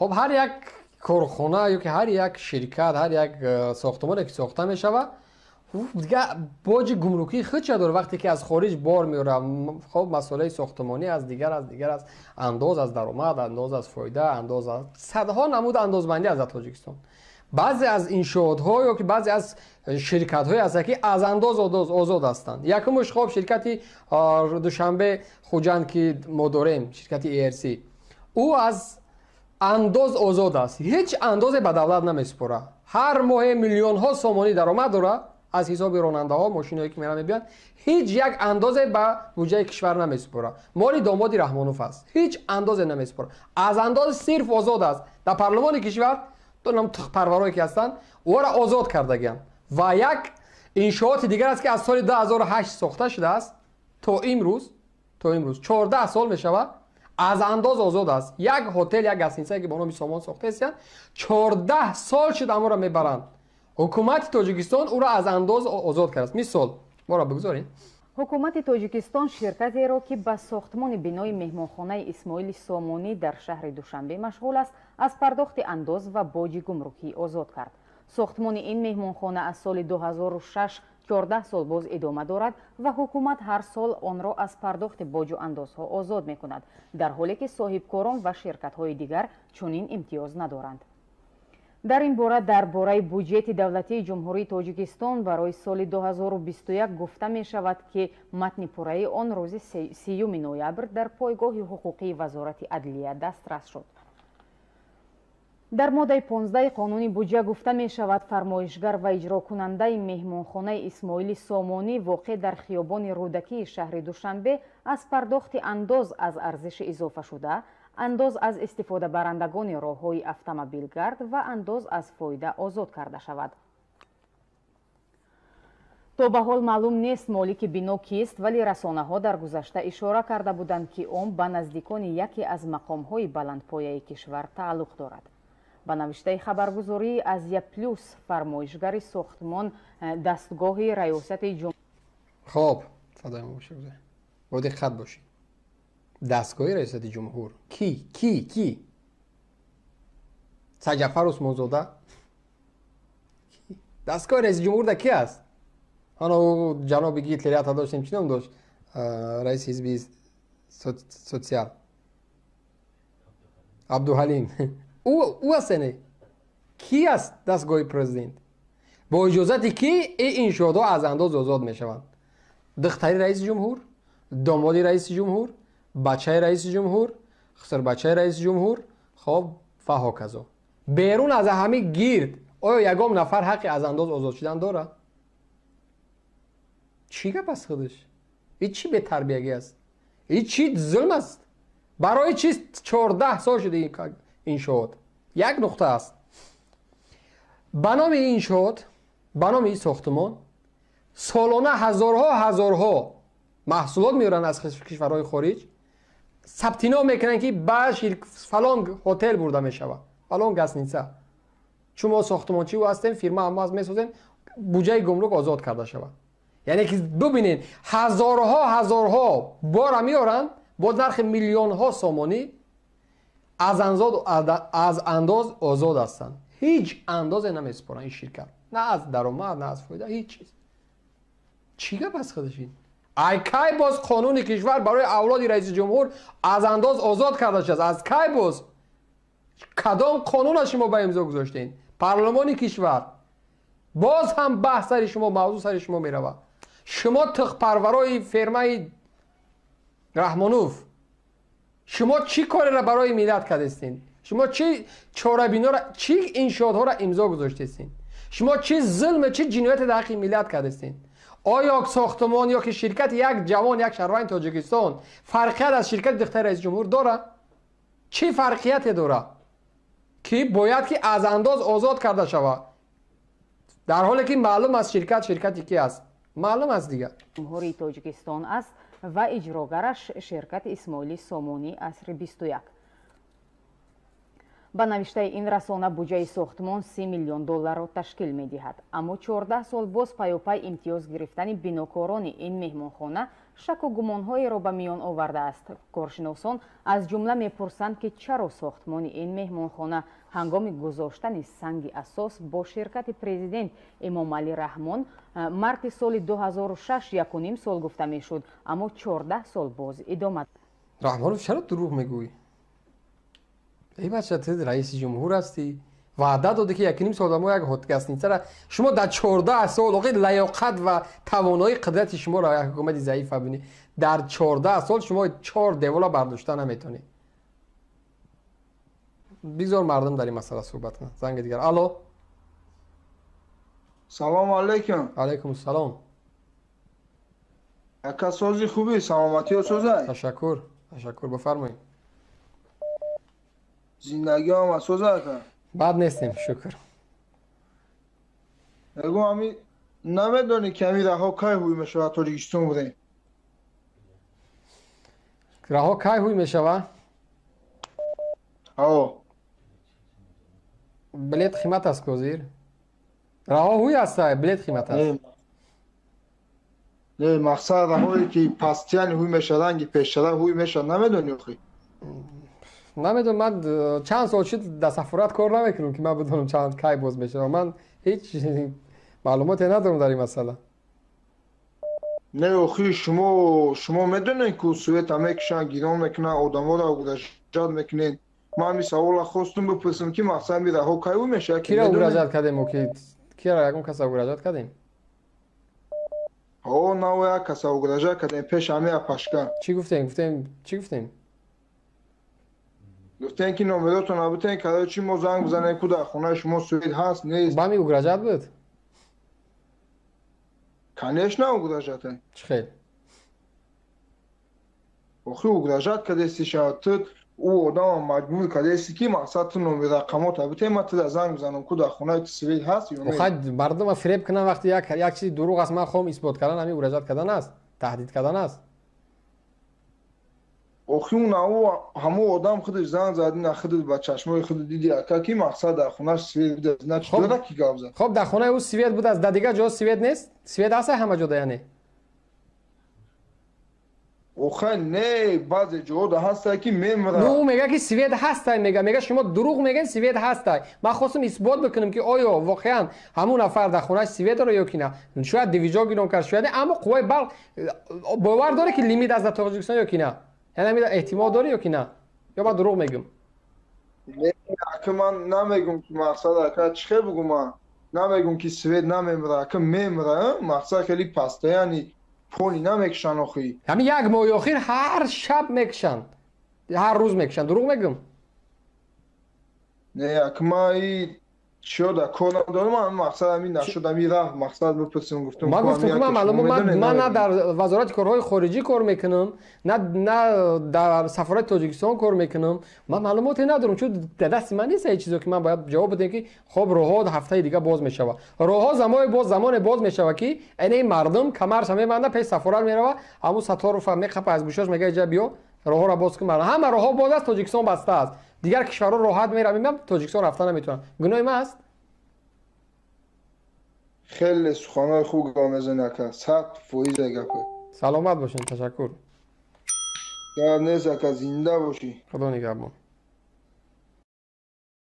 Хоб, ҳар як корхона ё ки ҳар як ширкат, ҳар як сохтмоне ки сохта мешавад, дига боҷи гумрукии худша дорад. Вақте ки аз хориҷ бор меорад, хоб, масолаи сохтмонӣ аз дигар, аз дигар аст, андоз аз даромад, андоз аз фоида, андоз аз садҳо намуд андозбандӣ аз Тоҷикистон. Баъзе аз иншоотҳо ё ки баъзе аз ширкатҳое ҳастанд, ки аз андоз озод ҳастанд. Якумш, хоб, ширкати Душанбе Хуҷанд, ки мо дорем, ширкати ERC, ӯ аз андоз озод аст, ҳеҷ андозе ба давлат намесупорад. Ҳар моҳе миллионҳо сомонӣ даромад дорад аз ҳисоби ронандаҳо, мошиноe ки мера мебиёнд, ҳеҷ як андозе ба буҷаи кишвар намесупорад. Моли домоди Раҳмонов аст, ҳеҷ андозе намесупорад, аз андоз сирф озод аст. Дар парлумони кишвар донам тухпарварое ки ҳастанд, ӯро озод кардагианд. Ва як иншооти дигар аст, ки аз соли 2008 сохта шудааст то имрӯз, то имрӯз 14 сол мешавад, аз андоз озод аст. Як ҳотел, як гостиница, ки бо номи Сомон сохтаистанд, 14 сол шуд, аморо мебаранд. Ҳукумати Тоҷикистон ӯро аз андоз озод кардааст. Мисол моро бигузоред. Ҳукумати Тоҷикистон ширкатеро, ки ба сохтмони бинои меҳмонхонаи Исмоили Сомонӣ дар шаҳри Душанбе машғул аст, аз пардохти андоз ва боҷи гумрукӣ озод кард. Сохтмони ин меҳмонхона аз соли 2006, 14 сол боз идома дорад ва ҳукумат ҳар сол онро аз пардохти боҷу андозҳо озод мекунад, дар ҳоле ки соҳибкорон ва ширкатҳои дигар чунин имтиёз надоранд. Дар ин бора дар бораи буҷети давлатии Ҷумҳурии Тоҷикистон барои соли 2021 гуфта мешавад, ки матни пурраи он рӯзи 30 ноябр дар пойгоҳи ҳуқуқии Вазорати адлия дастрас шуд. Дар моддаи 15 қонуни буҷа гуфта мешавад, фармоишгар ва иҷрокунандаи меҳмонхонаи Исмоили Сомонӣ, воқеъ дар хиёбони Рӯдакии шаҳри Душанбе, аз пардохти андоз аз арзиши изофашуда, андоз аз истифодабарандагони роҳҳои автомобилгард ва андоз аз фоида озод карда шавад. То ба ҳол маълум нест, молики бино кист, вале расонаҳо дар гузашта ишора карда буданд, ки он ба наздикони яке аз мақомҳои баландпояи кишвар тааллуқ дорад. Ба навиштаи хабаргузории Азия Плюс, фармоишгари сохтмон дастгоҳи раёсати Хоб, садои мо бо диққат бошед. Дастгоҳи раёсати ҷумҳур ки, ки, ки? Саҷафар Усмонзода? Дастгоҳи раиси ҷумҳур да ки аст? Ана ҷаноби Гитлер ята доштем, чӣ ном дошт, раиси ҳизби социал, Абдуҳалим, ӯ аст? Не, ки аст дастгоҳи президент? Бо иҷозати ки ин иншоотҳо аз андоз озод мешаванд? Духтари раиси ҷумҳур, домоди раиси ҷумҳур, бачаи раиси ҷумҳур, хусурбачаи раиси ҷумҳур, хоб, ва ҳоказо. Берун аз ҳами гирд оё ягон нафар ҳаққи аз андоз озод шудан дорад? Чӣ гап аст худаш? И чӣ бетарбиягӣ аст, и чӣ зулм аст? Барои чи 14 сол шуд иншоот? Як нуқта аст: ба номи иншоот, ба номи ин сохтмон солона ҳазорҳо, ҳазорҳо маҳсулот меоранд аз кишварҳои хориҷ, сабтином мекунанд, ки ба фалон ҳотел бурда мешавад, фалон гостиница, чун мо сохтмончи ҳастем, фирма ҳам месозем, буҷаи гумрук озод карда шавад. Яъне ки бубинед, ҳазорҳо, ҳазорҳо бора меоранд бо нархи миллионҳо сомонӣ, аз андоз озод ҳастанд, ҳеҷ андозе намесупоранд ин ширкат, на аз даромад, на аз фоида, ҳеҷ чиз. Чӣ гап аст худаш ин? Ай кай боз қонуни кишвар барои авлоди раиси ҷумҳур аз андоз озод карда шудааст? Аз кай боз? Кадом қонуна шумо ба имзо гузоштед, парлумони кишвар? Боз ҳам баҳс сари шумо, мавзӯъ сари шумо меравад. Шумо тухпарварои фермаи Раҳмонов, шумо чӣ кореро барои миллат кардестед? Шумо чӣ чорабинора, чӣ иншоотҳоро имзо гузоштестед? Шумо чӣ зулме, чӣ ҷинояте дар ҳаққи миллат кардестед? Оё сохтмон ё ки ширкати як ҷавон, як шаҳрванди Тоҷикистон фарқият аз ширкати духтари раиси ҷумҳур дорад? Чӣ фарқияте дорад, ки бояд ки аз андоз озод карда шавад, дар ҳоле ки маълум аст, ширкат ширкати ки аст, маълум аст дигар. Ҷумҳурии Тоҷикистон аст ва иҷрогараш ширкати Исмоили Сомонӣ асри 21. Ба навиштаи ин расона, буҷаи сохтмон 30 миллион долларро ташкил медиҳад, аммо 14 сол боз паёпай имтиёз гирифтани бинокорони ин меҳмонхона Шаку гумонҳоеро ба миён овардааст. Коршиносон аз ҷумла мепурсанд, ки чаро сохтмони ин меҳмонхона ҳангоми гузоштани санги асос бо ширкати президент Эмомалӣ Раҳмон марти соли 2006 1,5 сол гуфта мешуд, аммо 14 сол боз идома. Раҳмонов, чаро дурӯғ мегӯӣ? Эй бача, ту раиси ҷумҳур ҳастӣ, ваъда доде, ки 1,5 сол мо як гостиница ра шумо дар 14 сол, охи лаёқат ва тавоноии қудрати шуморо як ҳукумати заифа бинӣ, дар 14 сол шумо чор девола бардошта наметонед. Бигзор мардум дар ин масъала суҳбат кунанд. Занги дигар. Алло. Салому алайкум. Алайкум салом. Ака, сози, хуби, саломатиё созай? Ташаккур, ташаккур, бифармоед. Зиндагӣ ҳама соза, ака? Бад нестем, шукр. Ягон ами намедонӣ, ки ами раҳо кай ҳуй мешавад, Тоҷикистон будем? Раҳо кай ҳуй мешавад? Ао. Билет қимат аст, козир раҳо ҳуй аста, билет қимат аст. Не, мақсад, раҳое ки пастияни ҳуй мешавад, ранги пешара ҳуй мешавад, намедонӣ охи? Намедонам, ман чанд сол шуд дар сафорат кор намекунам, ки ман бидонам чанд кай боз мешавад. Ман ҳеҷ маълумоте надорам дар ин масъала. Не, охи шумо медонед, ку свет а мекушанд, гирон мекунанд, одаморо угрожать мекунед. Ман ҳамин савола хостум бипурсам, ки мақсад, ми раҳо кай ҳуй мешавад. Киро угрожать кардем? Ки киро, ягон каса угрожать кардем? Ҳо, нав як каса угрожать кардем пеш ҳами апашка. Чӣ гуфтем? Гуфтем, чӣ гуфтем? Гуфтем, ки номеротон набутем, короче, мо занг бизанем, ку дар хонаи шумо свет ҳаст, нест. Ба ми угрожать буд? Конечно, угрожать. Чӣ хел? Охи, угрожать кардеси, шавад, ту ӯ одама маҷбур кардеси, ки мақсад, ту номер рақамота битем, ман туда занг бизанам, ку дар хонаи ту свет ҳаст ё не. Хай, мардума фиреб кунам, вақти як чизи дурӯғ аст, ман хоҳам исбот кардан, ҳамин угрожать кардан аст, таҳдид кардан аст. Охи, унау ҳамон одам худаш занг зад, ина худат ба чашмои худат диди, ака, ки мақсад, дар хонааш свет будааст, на чӣ дора, ки гап зад. Хоб, дар хонаи ӯ свет будааст, дар дигар ҷо свет нест? Свет ҳаста ҳама ҷода, яъне? Охай, не, баъзе ҷоҳода ҳаста, ки мемра. Ну, мега, ки свет ҳастай, мега, шумо дурӯғ мегӯед, свет ҳастай. Ман хостум исбот бикунам, ки оё воқеан ҳамун нафар дар хонааш свет дора ё ки на. Шояд движок гирон кард, шояд, аммо қувваи барқ бовар дорӣ, ки лимит аст дар Тоҷикистон ё ки на? Яъне ҳамин эҳтимол дорӣ ё ки на, ё ман дурӯғ мегӯм? Ака, ман намегӯм, ки мақсад, ака, чӣ хел бугум, ман намегӯм, ки свет намемра, ака, мемра, мақсад, хеле постоянно пони намекушанд охи. Ҳамин як моҳи охир ҳар шаб мекушанд, ҳар рӯз мекушанд, дурӯғ мегӯм? Не, ака, ман чиёда кор надорам, ҳамин мақсад, ҳамин нашуд, ҳамин раҳ мақсад бипурсим, гуфтум. Ман гуфтум, ки ман маълум, ман на дар Вазорати корҳои хориҷӣ кор мекунам, на дар сафорати Тоҷикистон кор мекунам, ман маълумоте надорам, чун дар дасти ман нест ҳеҷ чизо, ки ман бояд ҷавоб бидем, ки хоб, роҳҳо ҳафтаи дига боз мешавад. Роҳҳо замоне боз, замоне боз мешавад, ки ин мардум камарша мебанда, пеш сафорат мерава, ҳамун Сатторова меқапа аз гӯшош, мега: «Иҷа биё, роҳҳоро боз кун». Ҳама роҳҳо боз аст, Тоҷикистон баста аст. Дигар кишварҳо роҳат меравем, Тоҷикистон рафта наметавонам. Гуноҳи ман аст? Хеле суханҳои хуб гап мезанӣ, ака, 100% гапе. Саломат бошед, ташаккур. Гап нест, ака, зинда бошӣ. Худо нигаҳбон.